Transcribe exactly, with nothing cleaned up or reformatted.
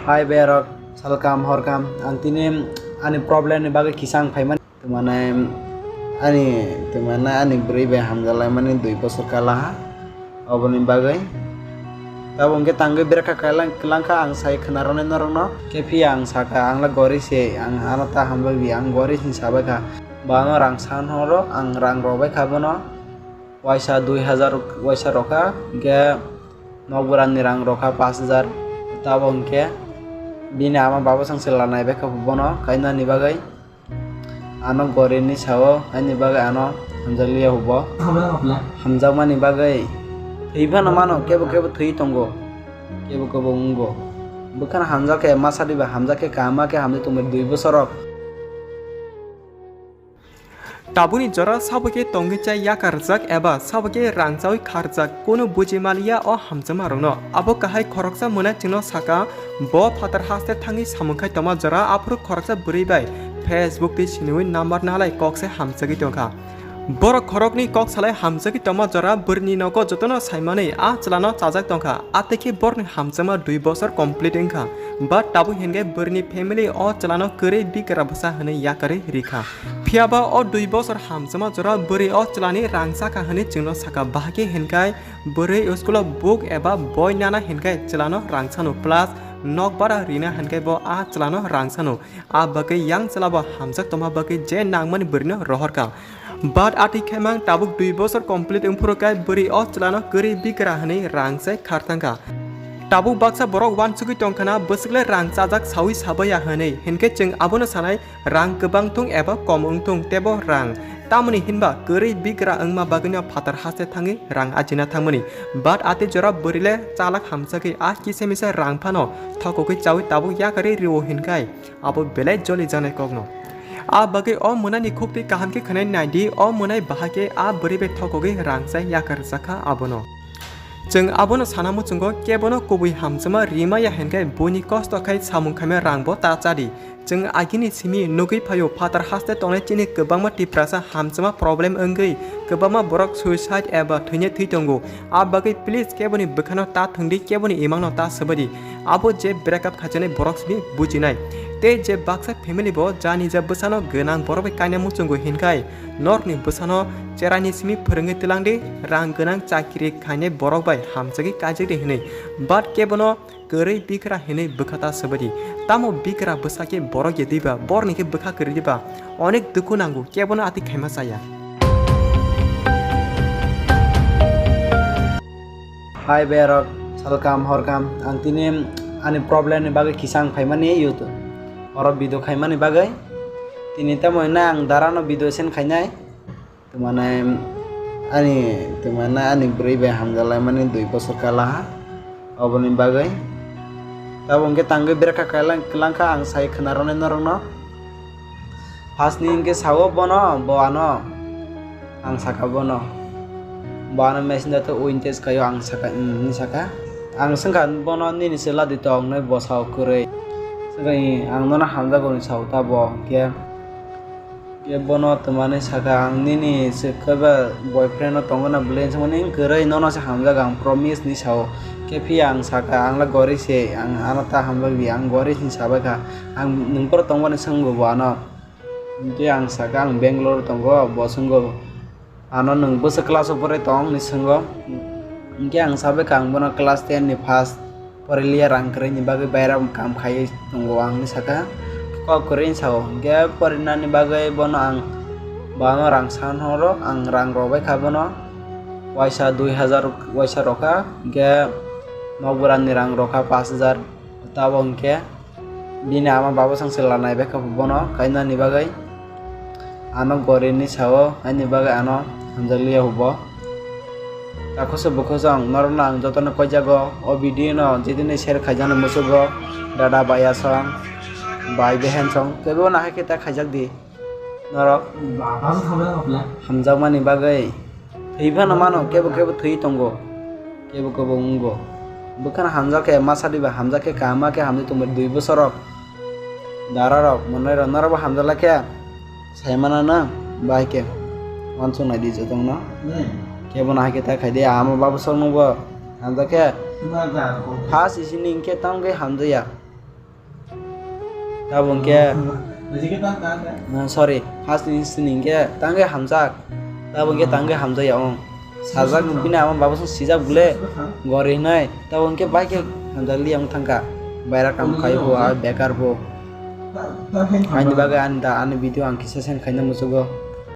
Hai berok, salkam horkam, ang tini ani problem ni bagwi kisa ang phaimani. Tongmani ani, tongmani ani bwrwi bai hamjalaimani dui bosor kalaha. Oboni bagwi tabuk hwnkhe tangwi bwrwkha kailang, kwlangkha ang sai khwnaroknai norokno. Khe phiya ang sakha, ang le gori se, ang ano ta hamjak di, ang gori se sabaikha. Bo ano rang san horo, ang rang rwbaikha bono. Waisa dui hazar waisa rokha, hwnkhe nokbarani rang rokha pash hazar. Tabuk hwnkhe bini ama baba song se lanai baikha bono kainani bagwi. Ano gorini sao, haini bagwi ano hamjakliya hubo. Hamjakmani bagwi thwi phano mano, kebo kebo thwi tongo, kebo kebo wngo. Bwkhano hamjak khe masa diba, hamjak khe kaham khe hamjak tongbai dui bosorok. Tabukni jora sabo khe tongwi chai yakarjak eba sabo khe rang chawi kharjak, kunu buji maliya o hamjakmarokno. Abo kahai khoroksa mwnai chwngno saka, bo phatar haste thangwi samung khai tongma jora aphuru khoroksa bwrwi bai Facebook tei siniwi number nalai kok se hamjagwi tongkha. Borok khoroknwi kok salai hamjagwi tongma jora bwrwini nogo jotono saimani a chwlano chajak tongkha, a tei khe borokni hamjakma dui bosor complete wngkha. But tabuk hinkhe bwrwini family o chwlano kwrwi bigra bwsa hwnwi yakarwi rikha. Phiyaba o dui bosor hamjakma jora bwrwi o chwlani rang chakha hwnwi chwngno saka, bahai khe hinkhai bwrwi school o book eba boi nana hinkhai chwlano rang sano plus nokbara rina hinkhai bo a chwlano rang sano. A bagwi yang chwla bo hamjak tongma bagwi je nangmani bwrwino rohorkha. But atwi khaimang tabuk dui bosor complete wngphuru khe bwrwi o chwlano kwrwi bigra hwnwi rang se kharthangkha. Tabuk baksa borok uansugwi tongkhana bwswk le rang chajak sawi sabaiya hwnwi, hinkhe chwng abono sanai rang kwbang thung eba kom wngthung teibo rang. Tamoni hinba kwrwi bigra wngma bagwino phatar haste thangwi rang ajina thangmani. But atwi jora bwrwi le chalak hamjagwi a kisa misa rang phano thokogwi chawi tabuk yakarwi rwo hinkhai abo belai joli janai kokno. A bagwi o mwnani khuktwi kaham khe khwnai naidi, o mwnai bahai khe a bwrwi bai thokogwi rang chai yakarjakha abono. Chwng abono sana muchungo kebono kubui hamjakma rimaya hinkhe buini kosto khai samung khaima rangbo ta chadi. Chwng agini simi nugwi phaio phatar haste tongnai chini kwbangma Tiprasa hamjakma problem wngwi kwbangma borok suicide eba thwina thwi tongo. A bagwi please keboni bwkhano ta thwngdi, keboni imangno ta swbaidi. Abo je breakup khaijaknai borok simi bujinai. Tei je baksa family bo jani ja bwsano gwnang borok bai kaina muchungo hinkhai norokni bwsano cheraini simi phwrwngwi twlangdi, rang gwnang chakiri khainai borok bai hamjagwi kaijakdi hwnwi. But kebono kwrwi bigra hinwi bwkha ta swbaidi. Tamo bigra bwsa khe borok ya diba, borokni khe bwkha kwrwi diba? Onek dukhu nango, kebono atwi khaima chaya. Hai berok, salkam horkam, ang tini ani problem ni bagwi kisa ang phaimani YouTube. Oro video khaimani bagwi. Tini tamo hwnna ang darano video send khainai. Tongmani ani, tongmani ani bwrwi bai hamjalaimani dui bosor kalaha. Oboni bagwi tabuk hwnkhe tangwi bwrwkha kailang, kwlangkha ang sai khwnaroknai norokno. First ni hwnkhe sao bono, bo ano, ang saka bono. Bo ano machine dato win test khaio, ang saka, "Hmm," hinwi saka. Ang swngkha bono, "Nini chwla di tong, nai bwsao kwrwi?" Swngkha, "Ang nono hamjago," hinwi sao ta bo. Hwnkhe Khe bono tongmani saka, "Ang nini se kaiba boyfriend no tongo na bwlwi?" Hinwi kwrwi nono se hamjak ang promise ni sao. Khe phiya ang saka, "Ang le gori se, ang ano ta hamjak di, ang gori se," hinwi sabaikha. Ang nwng boro tongmani swngbo bo ano. Hwnkhe ang saka, "Ang Bangalore tongo," bo swngbo. Ano nwng bwswk class o porai tong hinwi swngo. Hinkhe ang sabaikha ang bono class ten ni first poriliya rang kwrwini bagwi baira kam khaiwi tongo ang hinwi sakha. Kok kwrwini sao hinkhe porinani bagwi bono ang, bo ano rang san horo, ang rang rwbaikha bono. Waisa dui hazar waisa rwkha, hinkhe nokbarani rang rwkha pash hazar. Tabuk hinkhe Bini ama baba song se lanai bai kha bono kainani bagwi. Ano gorini sao, haini bagwi ano hamjakliya hubo. Takhuso bukhuso ang norokno ang jotono koijago, o video no jedini share khaijaknai musugo, dada baya song, bai behen song, kebo no hai khe ta khaijak di. Norok hamjakmani bagwi thwi phano mano, kebo kebo thwi tongo, kebo kebo wngo. Bwkhano hamjak khe masa diba, hamjak khe kaham khe hamjak tongbai dui bosorok. Dararok, mwnairok, norokbo hamjakla khe saimano na, bahai khe uansuk naidi jotono. Kebono hai khe ta khaidi, ama baba soknobo hamjak khe first isini hinkhe tamo khe hamjakya. Tabuk hwnkhe, ah, sorry, first ni sini hwnkhe tangwi hamjak. Tabuk hwnkhe tangwi hamjakya wng. Sajak bini ama baba song sijak bole, gori hinwi. Tabuk hwnkhe bai khe hamjakliya wng thangkha. Baira kam khai bo, ah, bekar bo. Ani bagwi ani da, ani video ang kisa send khaina muchugo.